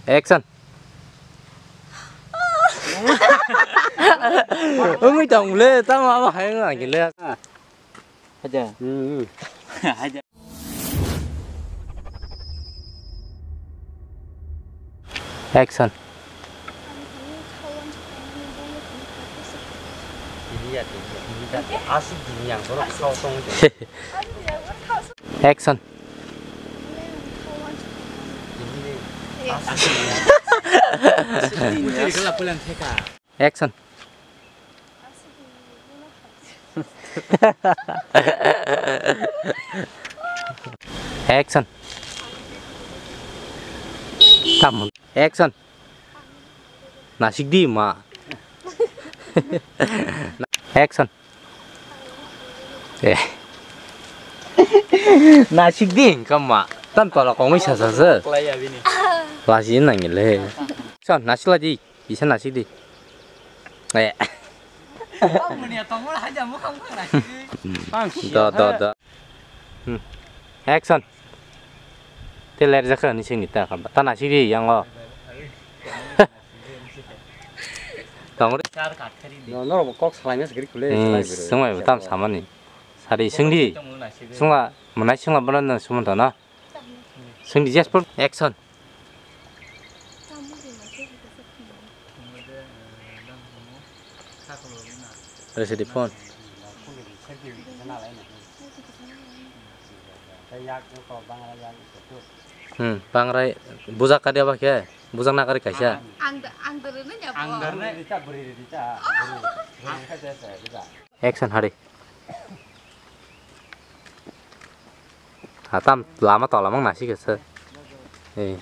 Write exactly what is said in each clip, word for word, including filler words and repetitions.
Action. Wngwi tong le, tamo abo hai wngna kile. Haja. Hmm. Haja. Action. Action. Action. Action. Tamo. Action. Nasik di ma. Action. Eh. Nasik di engkam ma. Tam tola kongwi sasa se. Lasi nangile. Action, nasik lagi. Bisa nasik di. Eh. Do, do, do. Hmm. Action. Te ler jaka ni sini ta kamba. Ta nasik di yang o. Tong ri. No, no, kok salai mes gri kule. Hmm, salai gri. Sungma tam samani. Sari sungdi. Sungla, manai sungla bana na sumun ta na. Sungdi just put action. Resi di phone. Hmm, bangrai bujak kadi aba khe, bujak na kari kaisa. Ang, ang dorno nya bo. Ang dorno. Action hari. Hatam lama tola mang nasi kesa. Eh.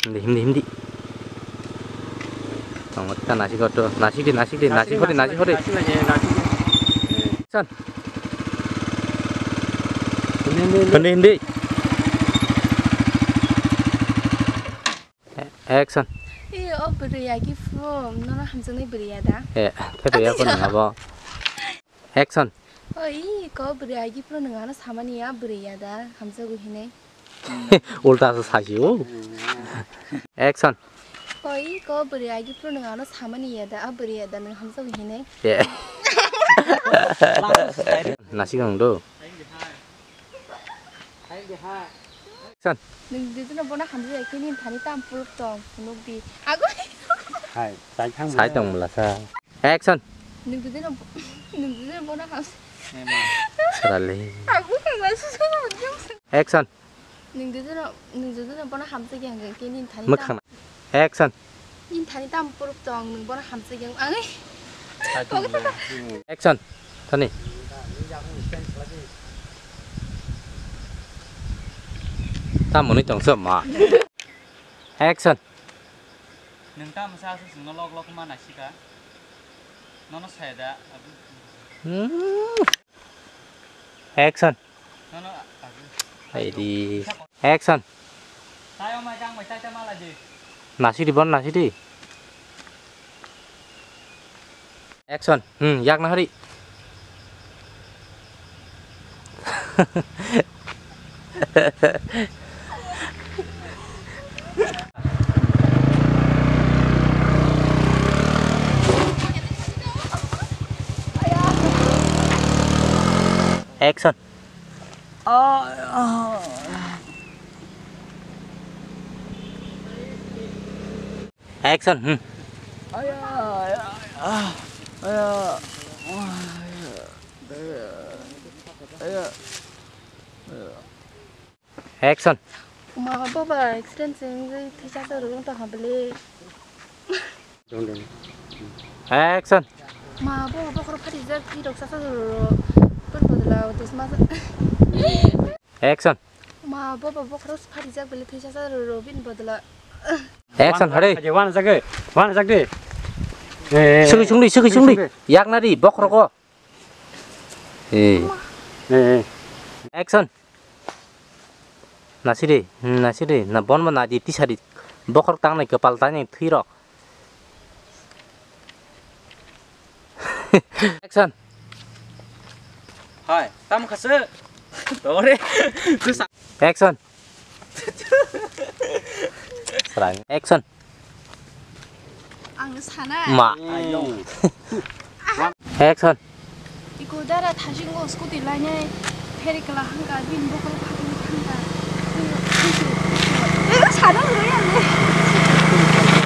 Hindi, hindi, hindi. Tong ta nasi koto, nasi di, nasi di, nasi hori, nasi hori. San. Hindi, hindi, hindi. Hindi, hindi. Action. Ee, o bwrwi agi phuru, nono hamjaknai bwrwi ya da? Eh, khe bwrwi ya kono abo. Action. Oi, ko bwrwi agi phuru nwng ano samani ya bwrwi ya da, hamjago hinwi. Ulta se sasi o. Action. Oi, ko bwrwi agi phuru nwng ano samani ya da, a bwrwi ya da nwng hamjago hinwi. Eh. Nasik ang do. San. Nwng duijono bono hamjak ya khe nini thani tam puluk tong phunuk di. Agoi. Hai, sai thang. Sai tong mula sa. Action. Nwng duijono, nwng duijono bono ham. Sarali. Agoi kangma susu. Action. Nwng duijono, nwng duijono bono hamjak ya khe nini thani tam. Mwkhang. Action. Nini thani tam puruk tong, nwng bono hamjak yang ang. Action. Thani. Tam mwnwi tong se ma. Action. Nwng tam sa su sungno lok lok ma nasika. Nono saya da. Hmm. Action. Ready. Action. Nasidi bon nasidi. Action. Hmm, yak na hari. Action. Action. Hmm. Action. Ma baba accident se wngwi thwi chasa rwrwng tongkha bwle. Action. Ma baba bokhorok phatijak thwi rok chasa rwrwng. Bini bodol o tei ma. Action. Ma baba bokhorok phatijak bwle thwi chasa rwrwng bini bodol o. Action hare. Wana jagwi, wana jagwi. Sugwi sungdi, sugwi sungdi. Yak nari bokhorok o. Eh. Eh, eh. Action. Nasidi, hmm, nasidi, na bon ma nadi tisadi. Bokhorok tangnai kwpal tangnai thwi rok. Action. Hai, tam khase. Tore. Action. Serang. Action. Ang sana. Ma. Action. Iko dara thajingo scooty lainai pheri kala hangka bin bokol phatwi thangka. Iko sana hwnwi ang.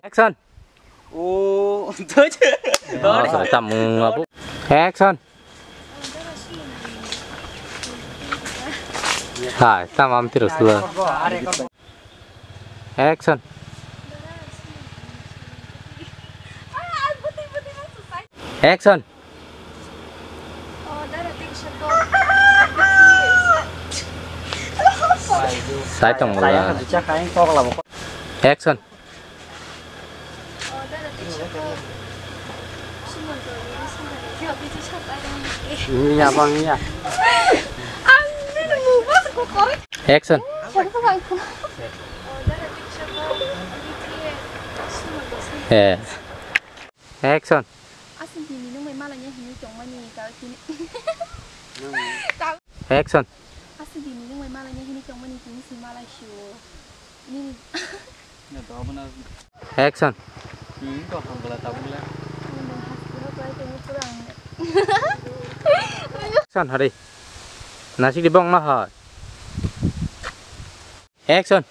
Action. O, doje. Tamung abu. Action. Hai, tamam terus lo. Action. Action. Sai tong mala. Action. Iya bang iya. Action. Eh. Action. Aswk dini nwng bai malai ya hwnwi tongmani ta kini. Action. Aswk dini nwng bai malai ya hwnwi tongmani tini si malai sio. Nini. Action. Action hari. Nasik di bong ma hai. Action.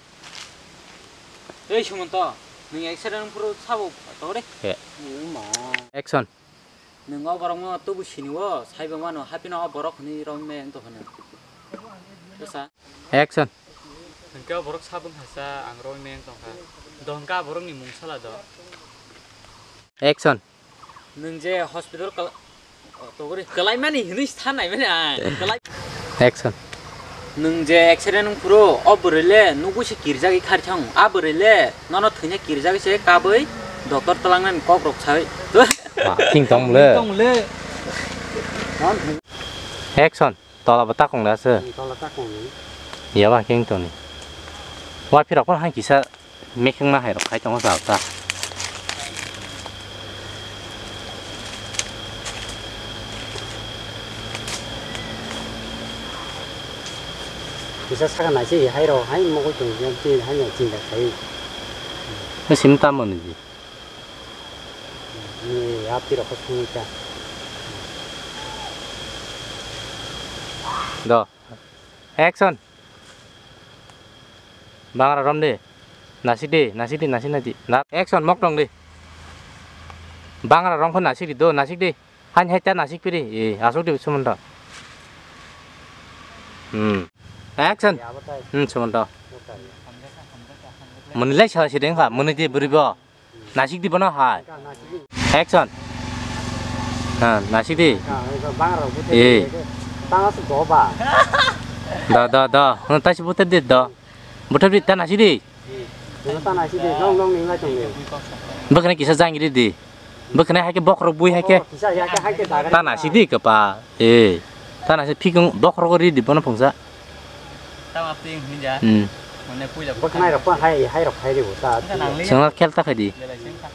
Ei Sumonto, nwng accident phuru sabo tore. Action. Nwng o borokno tubu sini o, saibo mano, haphino o borok hwnwi romwi meng tong phano. Bwsa. Action. Hwnkhe o borok sabung hasa ang romwi meng tongkha. Dohongkha borokni mung sala do. Action. Nwng je hospital kal-, togori kalaimani hwnwi sa naimani ang. Kalai- Action. Nwng je accident wng phuru, o bwrwi le nugui se kirjagwi khar thang, a bwrwi le nono thwina kirjagwi se kabui doctor twlangnani kok rok sai. Ma, thing tong le. Tong le. Action. Tola bo takong da se. Tola takong ni. Yaba king toni. Wa phirok pon hai kisa. Mekhengma hai rok khai tongo jao ta. Kisa saka nai se hai rok hai mogol tong jang ti hai no chinta khai. Sim tamo ni di. Ni ya pi rok ko sung ta. Do. Action. Bangra rom di. Nasik di, nasik di, nasik nai di. Na, action, mok tong di. Bangra rom kho nasik di, do, nasik di. Hain hai ta nasik piri. E, asuk di Sumonto. Hmm. Action. Hmm, Sumonto. Mwnwi lai sala sideng kha, mwnwi di bwrwi bo. Nasik di bono hai. Action. Ha, nasik di. Eh. Da, da, da. Hwn taisi buter di da. Buter di ta nasik di. Bwkhwnai kisa jang ri di. Bwkhwnai hai khe bokhorok bui hai khe. Ta nasik di kwpa. Eh. Ta nasik phikung bokhorok ri di bono phungsa. Tama ping hinja. Hmm. Mane puila. Bwkhwnai rok hai, hai rok hai ri bo ta. Sengla khel ta khai di. Belai sengkha.